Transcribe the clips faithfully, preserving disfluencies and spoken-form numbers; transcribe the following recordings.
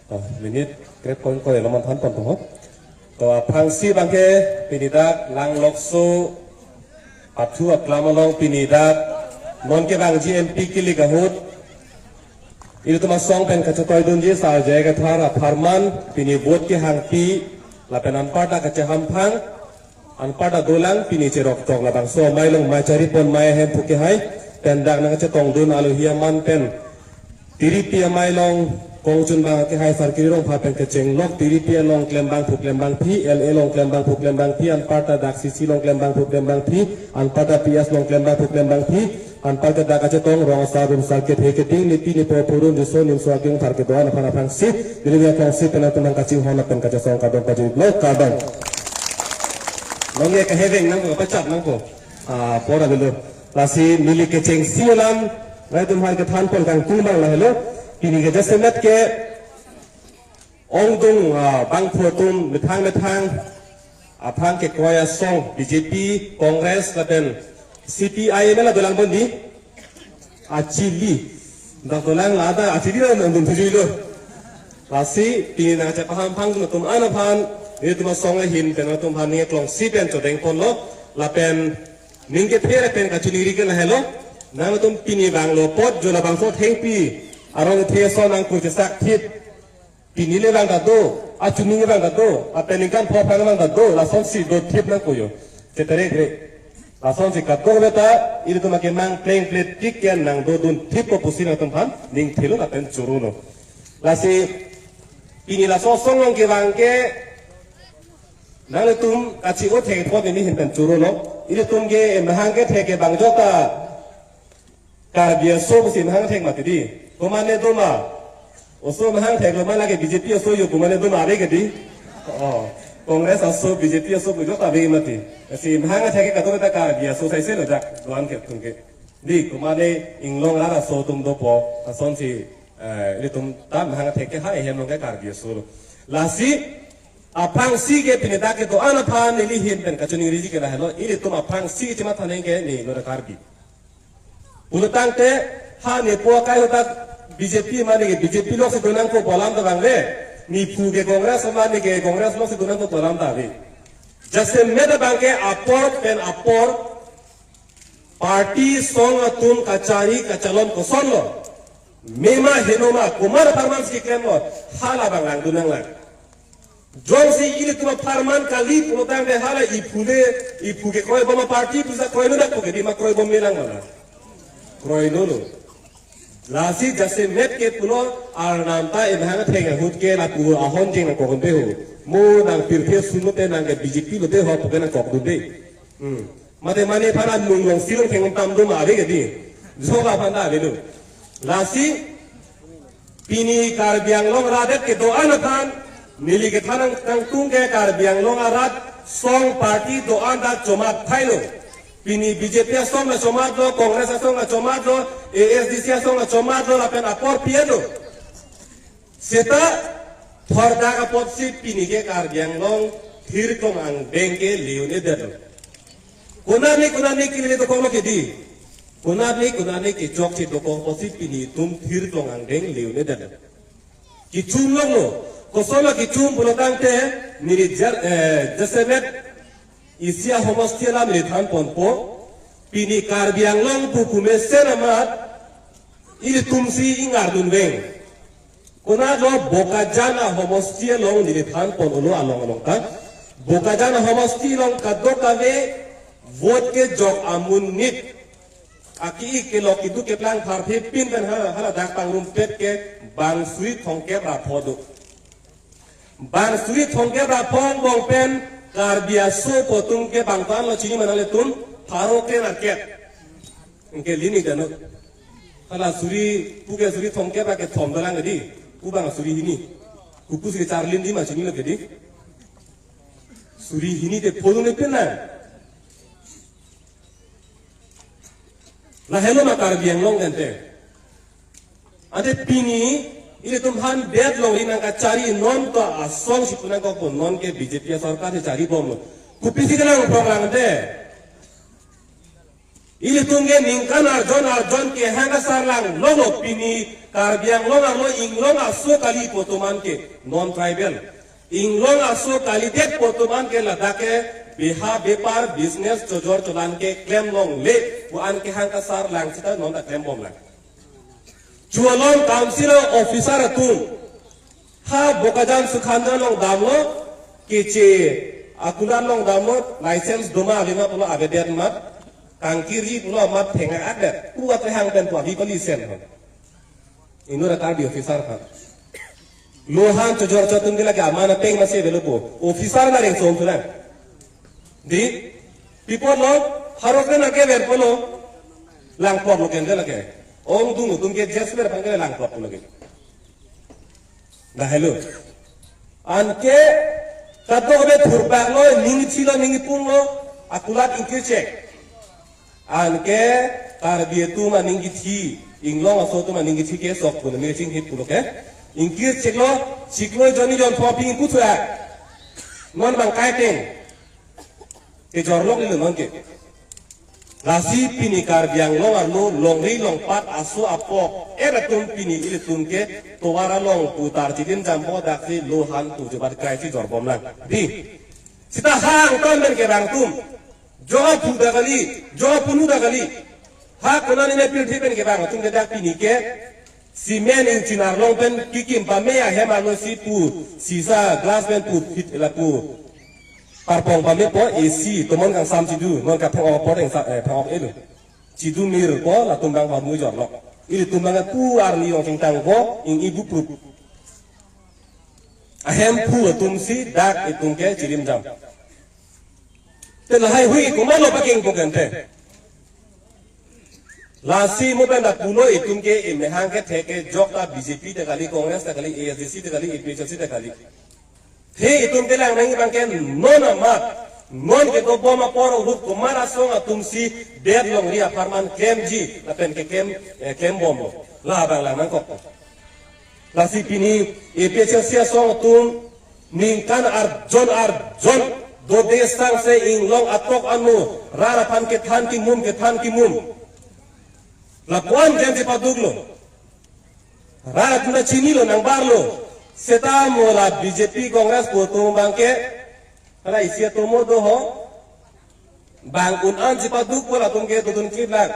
To, minute krep koin koin lo manthan pon to ho. To, aphrangsi abangke pini dak Langlokso pathu aklam along pini dak non kevangji M P kilik ahut ilitum asong pen kachetoidunji Sar J I Kathar apharman pini vote kehangpi lapen anparta kacheham aphan anparta dolang pini cherok tok labangso amei along mei chari pon mei ahem phu kehai pen dak nangchetongdun alohi aman pen Tiripi amei along kongchun abang kehai Sar Kiri Rongphar pen kechenglok Tiripi along klembang phu klembangpi, L A along klembang phu klembangpi, anparta dak C C along klembang phu klembangpi, anparta P S along klembang phu klembangpi, anparta dak kachetong rong asar rum sar kethe keding nipi nipo phurun riso nimso agyong thar kedo-an aphan aphrangsi neli aphrangsi pen atum abang kachinghon lapen kachesong kardom pajirlo, kardom. Nonke kaheveng nangpo, pachat nangpo. Ah, pora dulu. Lasi neli kechengsi alam, nangtum aphan kethan pon kangtung abang lahelo. Pini ke jasemet ke ongdung, ah, bangphu atum methang methang aphan kekroi asong B J P, Congress lapen C P I M L dolang pon di. Achili. Dak dolang lata achili nangdun thujuilo. Lasi pini nangchepaham aphan atum an aphan, nelitum asong ahin pen atum aphan ningklongsi pen chodeng ponlo. Lapen ning kephere pen kachiningri ke lahelo. Nangtum pini vanglo apot jo labangso thengpi arong the ason nangkurchesak thip. Pini le vang ta do, achuning vang ta do, apeningkan pho aphrang vang ta do, lasonsi do thip nangkoklo. Chetere kre. Lasonsi kadokave ta, ilitum akemang pleng pleng tik ke nangdodun thippo pusi nangtum aphan ning thelo lapen chorono. Lasi, pini laso asong along kevang ke, nanglitum kachi-o thek apot neli ahin pen chorono. Ilitum ke emahang kethek ke bang jok ta, Karbi aso pusi mahang thek mati di. Komane doma. Oso mahang thek lo mana ke B J P aso yo komane doma ave ke di. Oh, Congress aso B J P aso pu jok ave mati. Lasi mahang thek ke kadokave ta Karbi aso saise lo dak do-an ke atum ke. Di komane inglong arat aso atum dopo. Lasonsi, eh, ilitum ta mahang thek ke ha ehem along ke Karbi aso lo. Lasi aphrangsi ke pini dak kedo-an aphan neli ahin pen kachiningriji ke lahelo. Ilitum aphrangsi chematha nang ke neli lo Karbi. Pulotangte ha nepo akai ahut B J P mane ke B J P loksi do nangkok pu alam ta bang le. Neli phu ke Congress mane ke Congress loksi do nangkok pu alam ta ave. Jasemet abang ke apor pen apor party asong atum kachari kachalon kosonlo. Mema henoma komat apharman si klemlo hala abang langdun nanglang. Jongsi ilitum apharman kali pulotangte hala iphu le, iphu kekroi bom aparty pusi kroinon dak pu ke di ma kroi bom melang mana. Kroinon lo. Lasi jasemet ke pulo arnam ta emahang thek ahut ke lapu ahon jeng nangkok dunde ho. Mo nang pirthe suno te nang ke B J P lote ho pu ke nangkok dunde. Hmm. Mate mane aphan anung alongsi longtheng tam doma ave ke di. Jok aphan ta avelo. Lasi pini Karbi Anglong arat det kedo-an aphan neli kethan nangkangtung ke Karbi Anglong arat asong party do-an ta chomat thailo. Pini B J P asong ta chomatlo, Congress asong ta chomatlo, A S D C asong ta chomatlo, lapen apor P N lo. Seta thordak apotsi pini ke Karbi Anglong thirklong angdeng ke le-un-edetlo. Konatne konatne kele dokoklo ke di. Konatne konatne kechokche dokok apotsi pini itum thirklong angdeng le-un-edetlo. Kechum longlo. Kosonlo kechum pulotangte neli jar, eh, jasemet isi ahomosti alam neli than ponpo. Pini Karbi Anglong pu kumesen amat ilitumsi ingardun veng. Konatlo Bokajan ahomosti along neli than pon-olo along along ta. Bokajan ahomosti along kadokave vote kejok amonit. Aki-ik kelok keduk keplang pharphe pin pen ha, haladak pangrumpet ke bang suri thomkep ra pho do. Bang suri thomkep ra pho angbong pen Karbi aso pu atum ke bang ko-anlo chini ma nanglitum, pharo kre-nerkep. Anke lini dano. Hala suri, pu ke suri thomkep ra kethom dolang ke di. Pu bang suri hini. Kopusi kecharlin di ma chinilo ke di. Suri hini te phodun-e pin nang. Lahelo ma Karbi Anglong tangte. Ante pini ilitum aphan det longri nangkachari non to asongsi pu nangkokpo, non ke B J P asorkar si chari bomlo. Kopisi kenangprong lang te. Ilitum ke ningkan arjon arjon kehang kasarlang longlo pini Karbi Anglong arlo inglong aso kali pu atum an ke non-tribal. Inglong aso kalidet pu atum an ke ladak ke beha bepar business chojor cholan keklem longle pu an kehang kasarlang seta non ta klembomlang. Chualong council officer atum ha Bokajan Sukhanjan along damlo, Keche akulat along damlo, license doma avema pulo avedet mat, kangkirji pulo mat thengak adet, pu atrehang pen pu avi pali sen ho. Inut a Karbi officer aphan. Lohan chojor cho atum ke lake aman ateng masi avelo po. Officer na reng som sulang. Di, pipot lo, harok na ke ver polo. Langpot lo ken ke lake. Ongdung atum ke jesper aphan ke langpot lo ke. Dah hello. Anke kadokave thurpak lo, ning chilo, ning pung lo, akulat ingkir chek. Anke Karbi atum aning kithi, inglong aso atum aning kithi ke sok pun, mi chinghip pulo ke. Ingkir cheklo, chiklo jonni jon pho ping puthu a. Non bang kai teng. Kejor lok ilo non ke. Lasi pini Karbi Anglong arlo longri longpat aso apok. Era atum pini ilitum ke tovar along putar chidin jambo daksi lohan tu jubat kai si jorbomlang. Di. Sita hang ton ben ke bang atum. Jo aphu ta kali, jo apunu ta kali. Ha konat ne pirthe pen ke bang atum ke dak pini ke cement ingchin arlong pen kikim pame ahem arlo si pu, sisa glass pen pu, phit lapu. Parpong pame po A C, tomon kangsam chidu, non kaphang ok por ingsa, eh, phang ok elu. Chidu mir po, latum bang hormu jorlo. Ilitum bang pu arni ong chingtang po, ing ibu prup. Ahem phu atum si dak itum ke chirim jam. Te lahai hui komatlo paking po kente. Lasi mo pen dak pulo itum ke imehang kethe ke jok ta B J P ta kali, Congress ta kali, A S D C ta kali, A P H L C ta kali. He itum ke lang nang bang ke non amat, non ke dobom apor ahut komat asong atum si det longri apharman klemji, lapen ke klem, eh, klembomlo. La bang lang nangkok. Lasi pini A P H L C asong atum ningkan arjon arjon dode sangse inglong atok anu rat aphan kethan kimum, kethan kimum. Lapuan jen si paduklo. Rat atum ta chinilo, nangbarlo. Seta mo la B J P Congress pu atum bang ke hala isi atum mo do ho. Bang un an si paduk po latum ke dodun klip lang.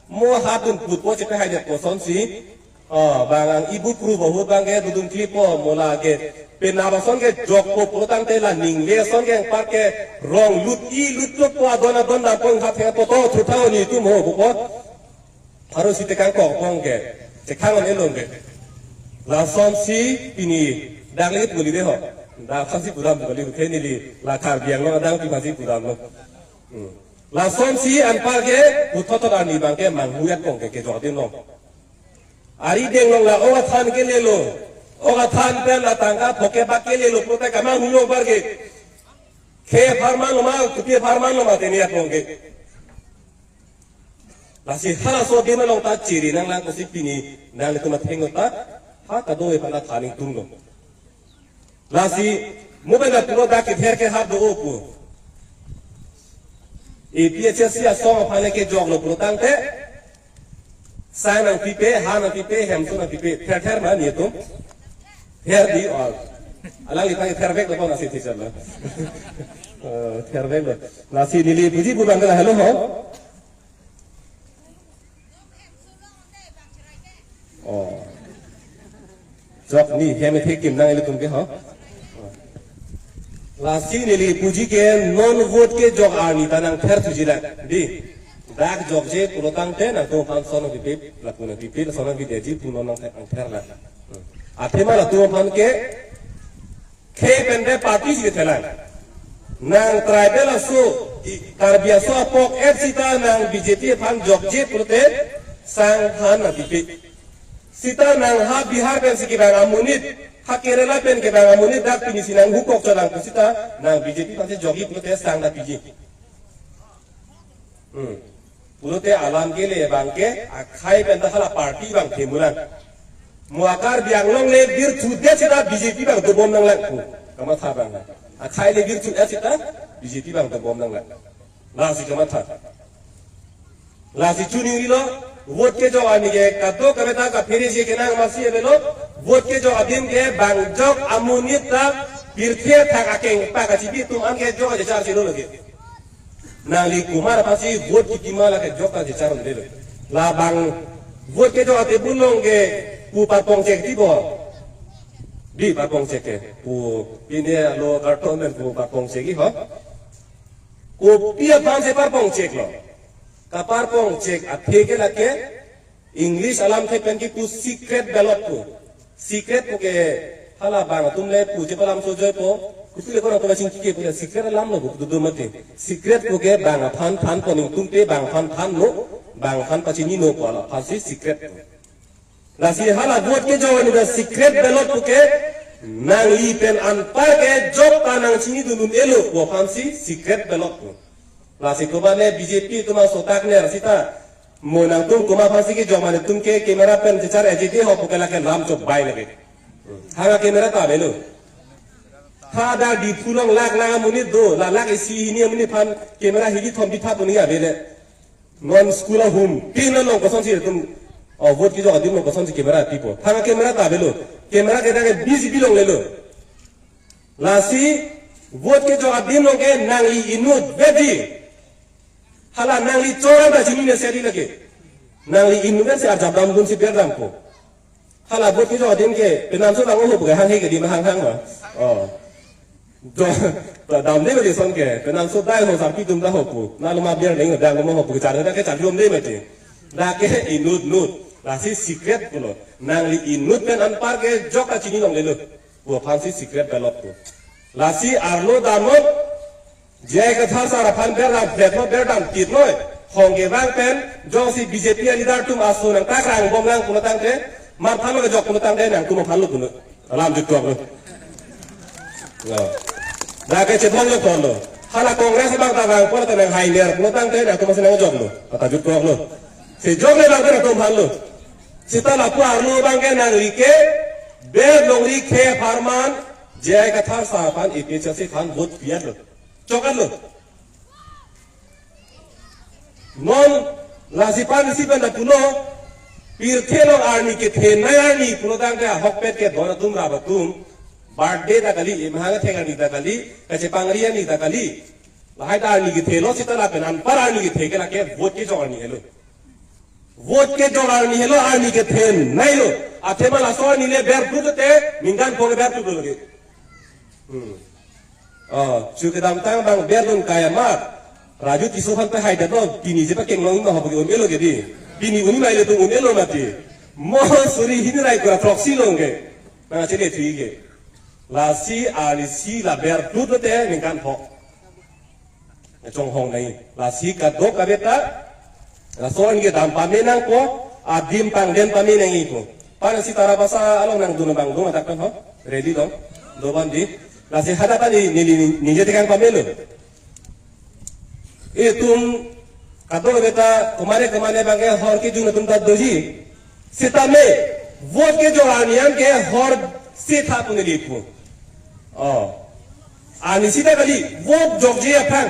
Mo hadun put po chepe haidet po son si. Oh, bang ang ibu pru bahut bang ke dodun klip po mo la ke. Penap ason ke jok po putangte la ningle ason ke angpar ke rong lut i lut tuk po adon adon dam po inghat heng po to thutha oni tu mo po. Pharo si tekang kok pong ke, tekang on elong ke. Lason si pini danglit guli de ho. Dak aphan si pudam guli uthe neli la Karbi Anglong adang pi aphan si pudamlo. Hmm. Lason si anpar ke puthot thot ani bang ke manghuyat pong ke kejok din long. Ari deng long la ok athan kelelo. Ok athan pen la tangka phoke bak kelelo pulote kamanghu long par ke. Khe apharman lo ma, kopi apharman lo ma teni apong ke. Lasi halaso adim along ta chiri nanglang kosi pini nanglitum athengno ta ha kado-e aphan ta than ingtunglo. Lasi mo pen ta pulo dak kether ke hap do-o pu. A P H L C asong aphan le kejoklo pulotangte sang nangpipe, ha nangpipe, hemso nangpipe, ther ther ma netum. Ther di all. Alangli ta ther veklo, nasi teacher lo. Eh, ther veklo. Nasi neli puji pu bang ke la hello ho. Oh. Jok ni hem the kim nang ilitum ke ho. Lasi neli puji ke non vote ke jok arni ta nangther thuji la. Di. Dak jokje pulotangte nangtum aphan son nangpipe, lapu nangpipe, son nangpideji pu non nang, nangther la. Athema latum aphan ke khei pen de party si thelang. Nang tribal aso, i, Karbi aso apok et sita nang B J P aphan jokje pulote sang han nangpipe. Sita nang ha Bihar pen si kevang amonit, ha Kerala pen kevang amonit dak pini si nang hukok cholang pu sita nang B J P aphan si jokji pulote sang nangpiji. Hmm. Pulote alam kele bang ke akhai pen ta hala party bang themulang. Mo a Karbi Anglong le virthu det sita B J P bang dobom nanglang pu. Kamatha bang. Akhai le virthu det sita B J P bang dobom nanglang. Lasi kamatha. Lasi chuningri lo, vote kejok arni ke kadokave ta kaphere si kenang masi avelo, vote kejok adim ke bang jok amonit ta pirthe athak akeng pa kachibi atum an ke jok ajachar si lo lagi. Nangli komat aphansi vote kikima lake jok ta jachar un-edetlo. Labang vote kejok atebul along ke pu parpong chek ti bo. Di parpong chek ke. Pu pine alo karton pen pu parpong chek i ho. Kopi aphansi parpong chek lo. Kaparpong chek athe ke lake English alamthe pen kipu secret ballot pu. Secret pu ke hala bang atum le pu chepalam sojoi po. Kutu le kono kono chingki ke pu ke secret alam lo pu tu mati. Secret pu ke bang aphan than po ningtum te bang aphan than lo, bang aphan pachini no pu ala aphansi secret pu. Lasi hala vote kejok arni ta secret ballot pu ke nangli pen anpar kejok ta nangchinidun un-elo pu aphansi secret ballot pu. Lasi komat ne B J P atum asotak ne sita mo nangtum komat aphansi kejok ma nangtum ke camera pen chechar ejidi ho pu ke lake lam chok bai lake. Hanga camera ta avelo. Hadak Diphu along lak lak amonit do, la lak isi hini amonit aphan camera hidi thom bitha pu ni avele. Non school ahum, pin along kosonsi atum, oh, vote kejok adim along kosonsi camera pipo. Hanga camera ta avelo. Camera ke dak ke B J P along lelo. Lasi vote kejok adim along ke nangli inut bedi. Hala nangli chora ta chini ne seri lake. Nangli inut si ajap damdun si ber dampo. Hala vote kejok adim ke penamso bang oho pu ke hanghe ke di ma hanghang ma. Oh. Jo, ta damde mati ason ke. Penamso dai ho sarpi atum ta ho pu. Na loma ber neng dang mo ho pu ke char ke char jom de mati. Dak ke inut nut. Lasi secret pulo. Nangli inut pen anpar kejok ta chini longlelo pu aphansi secret ballot pu. Lasi arlo damnon J I Kathar sar aphan ber dam flat lo, ber dam tit lo. Hong kevang pen jongsi B J P a-leader atum aso nangtak rangbom lang pulo tangte, mar aphan lo kejok pulo tangte nangtum aphan lo pulo. Alam jutoklo. Ya. Dak ke chethong lo kono. Hala Congress abang ta vang pulo ta nanghai ler pulo tangte nangtum asi nangjoklo. Kata jutoklo. Si jokle abang ke nangtum aphan lo. Sita lapu arlo abang ke nangli ke ber longri khe apharman J I Kathar sar aphan A P H L C aphan vote pi-etlo. Chok-etlo. Non lasi aphansi pen lapulo, pirthe along arni kethenei arni pulo tangte ahokpet ke don atum rap atum, birthday ta kali, emahang theng arni ta kali, kachepangri arni ta kali. Lahai ta arni kethelo sita lapen anpar arni kethe ke lake vote kejok arni helo. Vote kejok arni helo, arni kethenei lo. Athema laso arni le ber phu te, ningkan pho ke ber phu lagi. Hmm. Oh, chu kedamtang abang ber dun kai amat. Raju Tisso aphan pehai det lo, pini je pakeng long ma ho pagi un-elo ke di. Pini un-e ma ilitum un-elo mati. Mo suri hini rai kura proxy long ke. Nangchele thi ke. Lasi arni si la ber phu te ningkan pho. Chonghong nai. Lasi kadokave ta laso arni kedam pame nangpo, adim pangden pame nangji ko. Pan si Tarabasa along nangdun abang dong adak pen ho. Ready dong. Do bom di. Lasi hadak ta ni ni ni ni je tekang pamelo. Itum kadokave ta komane komane abang ke hor kejun atum ta doji. Sitame vote kejok arni an ke hor sitha pu neli pu. Oh. Arni sita kali vote jokji aphan.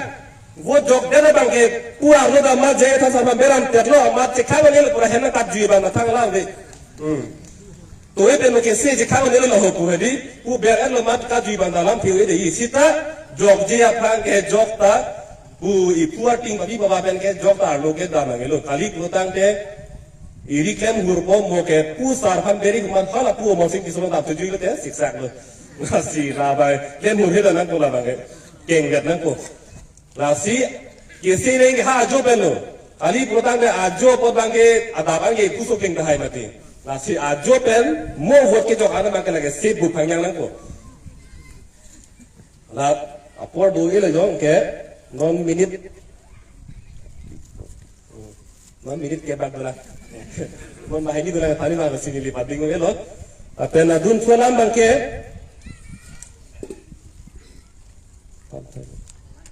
Vote jokdet abang ke pu arlo ta amat J I Kathar sar aphan ber dam tet lo, amat chekhang neli pura henang kat jui abang thang lang de. Hmm. Toi pen ke se chekhang neli lo ho pu hedi. Pu ber-etlo amat kat jui abang alam phi-e de. Sita jokji aphan kejok ta pu iphu ating papi papa pen kejok ta arlo kedam nanglo. Kali pulo tangte eri klemhur po mo ke pu sar aphan beri human hala pu Amarsing Tisso dam thujuilo te siksak lo. Lasi rabai klemhur he da nangpo labang ke. Kengvet nangpo. Lasi kesi neng ha ajo pen lo. Kali pulo tangte ajo apot abang ke adap abang ke puso keng tahai mati. Lasi ajo pen mo vote kejok an abang ke lake se bu phangyang nangpo. La apor do-e le jong ke non minute, non minute kebak dolang. Non bahini dolang pani ma sini lipat bingung elo. Apen adun thu alam abang ke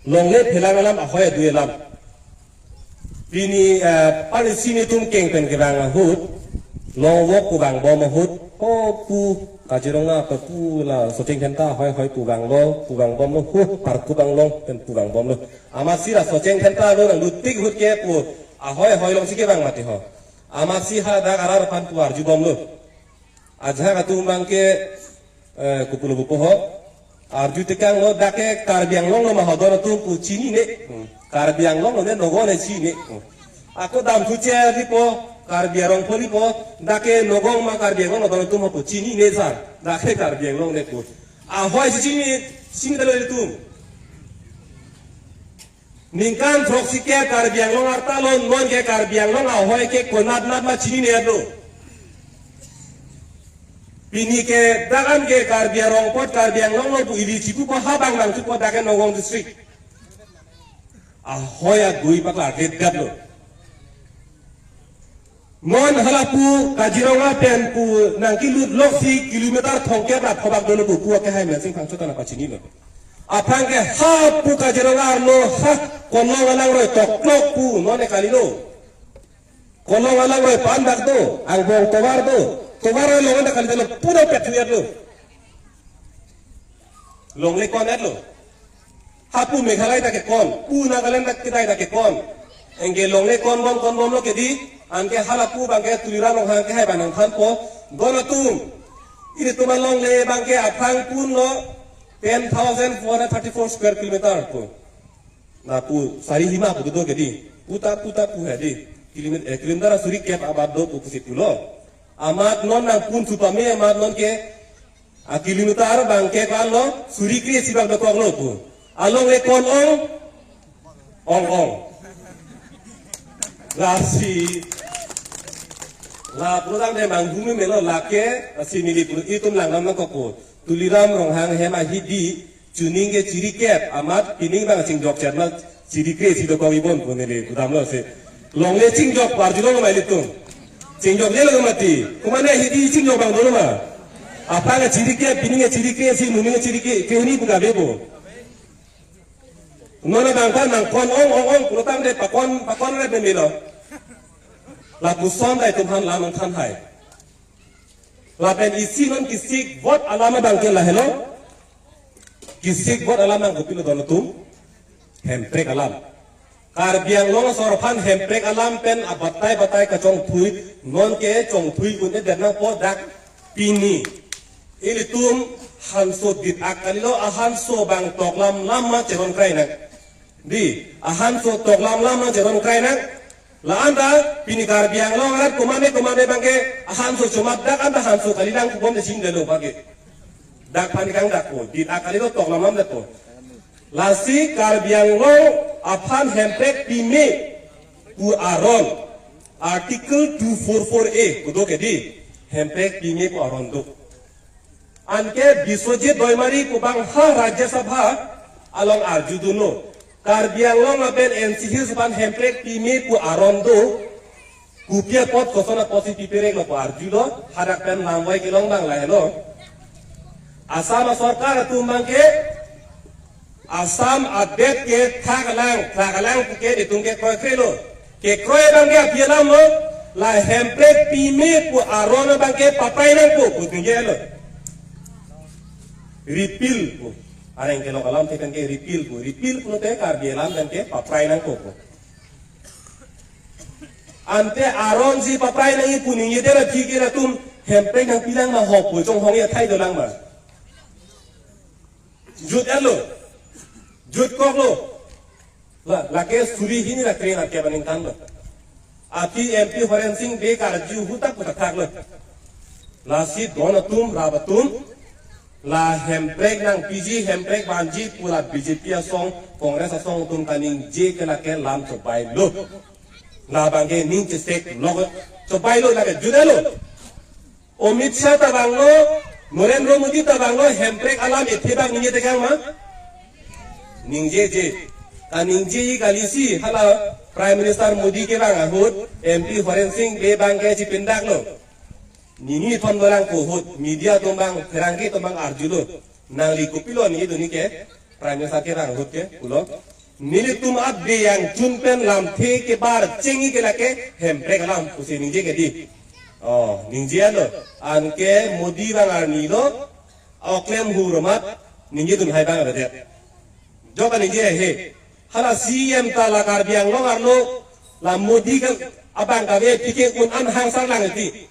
longle phelang alam ahoi adu alam. Pini, eh, pari sini atum keng pen kevang ahut, long walk pu vangbom ahut, ko pu, Kaziranga ko pu la Socheng Dhenta hoi hoi pu vanglo, pu vangbomlo, hu, parku vanglong pen pu vangbomlo. Amat si la Socheng Dhenta lo nanglutik ahut ke pu, Ahoi ahoi alongsi kevang mati ho. Amatsi hadak arat aphan pu arjubomlo. Ajahak atum abangke, eh, kopulo pupo ho. Arju tekanglo, dak ke Karbi Anglong lo ma ho, don atum pu chinine. Hmm. Karbi Anglong lo ne, Nagaon ne chinine. Hmm. Ako damthu che ripo, Karbi arong po ripo, dak ke Nagaon ma Karbi Anglong lo, don atum pu chinine sar. Dak ke Karbi Anglong ne pu. Ahoi si chini, chinidetlo ilitum. Ningkan throksi ke Karbi Anglong arta lo, non ke Karbi Anglong ahoi ke konatnat ma chininedetlo. Pini ke dak an ke Karbi arong apot Karbi Anglong lo pu ili chipupo, ha bang bang chipupo, dak ke Nagaon district. Ahoi agui paklarkledetlo. Non halapu Kaziranga pen pu nangkelut loksi kilometer thomkep ra thobak dolo pu, pu ke hai Mensing Phangcho ta nangpachinilo. Aphrang ke hapu Kaziranga arlo ha konlong alangroi toklok pu non ne kalilo. Konlong alangroi pan dak do, angbong tovar do, tovar along dak kalidetlo, pura pet thuya do. Longle konetlo. Hapu Meghalaya ta ke kon, pu Nagaland ta kedai ta ke kon. Anke longle konbom konbomlo ke dei, anke halapu abangke Tuliram Ronghang ke hai bang nangthanpo, don atum. Ilitum alongle abangke aphrang punlo ten thousand four hundred thirty-four square kilometer pu. Lapu sari hima pu do ke dei. Puta puta pu hai dei. Kilomet-, eh, kilometer suri kep abat do pu pusi pulo. Amat non nangpun supame amat non ke a kilometer abangke ko-an lo, suri kre-isi bak dokoklo pu. Alongle kon ong, ong ong. Lasi, la program de manghu me melo lake, lasi neli pu itum langdam nangkok pu. Tuliram Ronghang hem ahidi, chuning ke chiri kep, amat pining bang chingjok chet ma chiri kre-isi dokok ibon pu neli pudamlo se. Longle chingjok pu arjulong ma ilitum. Chingjoklelo mati. Komatne ahidi chingjok bang dolo ma. Aphrang ke chiri kep, pining ke chiri kre-isi, moning ke chiri kre, kehini pu kabe pu. Non abang aphan nang kon ong ong ong pulo tangte pakon pakon ret ne melo. Lapuson ta itum aphan lam nangthan hai. Lapen isi non kesik vote alam abangke lahelo. Kesik vote alam abang kopilo don atum? Hemprek alam. Karbi Anglong asor aphan hemprek alam pen abatai batai kachongthui, non ke chongthui un-edet nangpo dak pini. Ilitum hanso dit-ak kalilo, ahanso abang toklam lam ma cheron krai nang. Dei, ahanso toklam lam ma cheron krai nang. La-an ta pini Karbi Anglong arat komatne komatne abangke ahanso chomat, dak an ta hanso kalilang pubom de chinidetlo bage. Dak aphan kangdakpo, dit-ak kalilo, toklam lamdetpo. Lasi Karbi Anglong aphan hemprek pime pu aron, Article two four four A kedo ke dei, hemprek pime pu aron do. Anke Biswajit Doimari pu abang ha Rajya Sabha along arjudunlo. Karbi Anglong lapen N C Hills aphan hemprek pime pu aron do. Kopi apot, koson apotsi pipereklo pu arjulo, hadak pen lamvoi kelong abang lahelo. Assam asorkar atum abangke Assam adet ke thaklang, thaklang pu ke itum ke kroikrelo. Kekroi abangke api alam lo, la hemprek pime pu aron abangke paprai nangpo pu tingjelo. Repeal pu. Areng kelok alam te pen ke repeal pu. Repeal pulote Karbi alam pen ke paprai nangpo pu. Ante aronsi paprai nangji pu ningjedet aphi ke latum hemprek nangpilang ma ho pu chonghong athai dolang ma. Jut-etlo. Jutkoklo. La, lake suri hini ra kre-nat kep aningkanlo. Api M P Horen Sing Bey karju ahut ta pu thakthaklo. Lasi don atum, rap atum, la hemprek nangpiji, hemprek vanji pu la B J P asong, Congress asong atum kaningje ke lake lam chobailo. Labangke ning cheseklok, chobailo, lake jut-etlo. Amit Shah ta vanglo, Narendra Modi ta vanglo, hemprek alam ethe bak ningje tekang ma? Ningjeje. Kaningjeji kalisi, hala Prime Minister Modi kevang ahut, M P Horen Sing Bey abangke chipindaklo. Nini thon dolang ko ahut, media atum abang, pherangke atum abang arjulo. Nangli kopilo ningjedunji ke, Prime Minister kevang ahut ke, pulo. Nelitum abeyang chun pen lamthe kebar chengji ke lake hemprek alam pusi ningje ke dei. Oh, ningje-etlo. Anke Modi abang arnilo, oklem hu romat, ningjedun hai abang avedet. Jok aningje he. Hala C E M ta la Karbi Anglong arlo, La Modi ke abang kave pike un-an hangsar lang ti.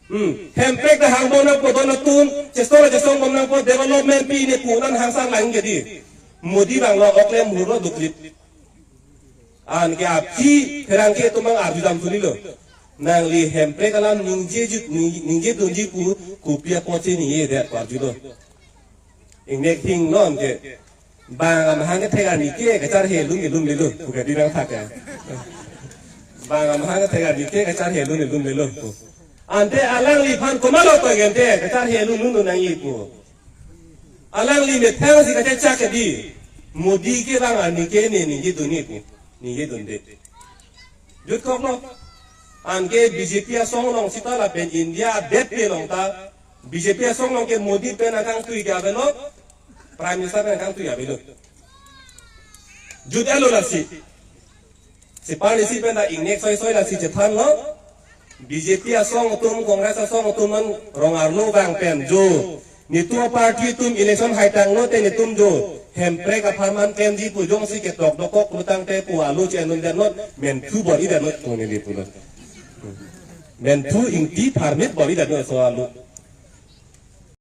Hmm. Hemprek ta hangbom nangpo, don atum chesong chesong bom nangpo, development pi ne pu un-an hangsar lang ke di. Modi bang lo oklem huro duklit. Anke aphi pherangke atum bang arju dam sunilo. Nangli Hemprek alam ningje jut, ning-, ningje dunji pu kopi apotsi ningje det pu arjulo. Ingnek hing non ke. Bang amahang kethek arni ke kacharhe lun ke lun lelo. Bukan di nang thak ya. Bang amahang kethek arni ke kacharhe lun ke lun lelo. Ante alangliphan komatlo to gente kacharhe lun lun nangji pu. Alangli methang si kachechak ke di. Modi ke bang arni ke ne ningje dunji pu. Ningje dunde. Jutkoklo. Anke B J P asong along sita lapen India adet pi along ta B J P asong along ke Modi pen akangtui ke avelo, Prime Minister pen akangtui avelo. Jut-etlo lasi. Separate si pen ta ingnek soi soi lasi chethanlo. B J P asong atum, Congress asong atum non rong arlo bang pen jo. Netum party atum election haitanglo te netum jo. Hemprek apharman klemji pu jongsi ketok dokok lutang te pu alu che anun dan not. Menthu bor-i dan not pu neli pulo. Menthu ingti permit bor-i dan not so alu.